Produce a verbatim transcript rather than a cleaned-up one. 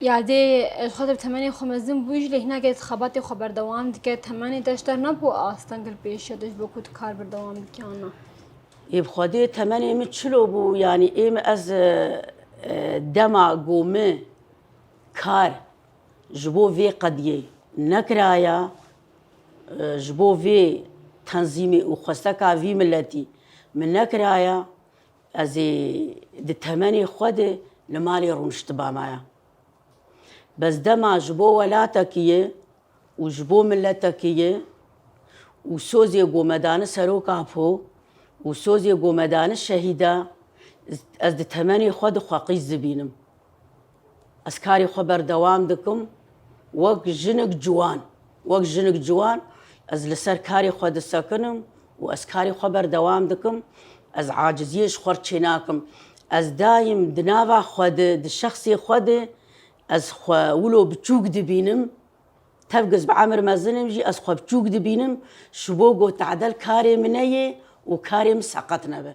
Ya dê ji xwe de bi temenê xwe mezin bû jî lê hinekê xebatê xwe berdewam dike. Temenê te ji te nebû astengil pêşiya te ji bo ku tu kar berdewam bikî an na? Ê bi xwedê temenê min çilo bû, yanî ê min ez, e, e, dema ku min kar ji bo vê qediyê nekiraya, e, ji bo vê tenzîmê û xwesteka vî miletî min nekiraya, ez ê di temenê xwe de li malê rûniştibamaya. Bes dema ji bo welatekî ye û ji bo miletekî ye û sozê ku me dane seroka po û sozê ku me dane şehîda, ez di temenê xwe de xwe qîz dibînim. Ez karê xwe berdewam dikim wek jinik ciwan. Wek jinik ciwan ez li ser karê xwe disekinim û ez karê xwe berdewam dikim. Ez aciziyê ji xwe re çênakim. Ez dayim di nava xwe de, di şexsê xwe de ez xwe wilo biçûk dibînim. Tevgiz bi emir mezin im jî ez xwe biçûk dibînim, ji bo ku tadel karê min neyê û karê min seqet nebe.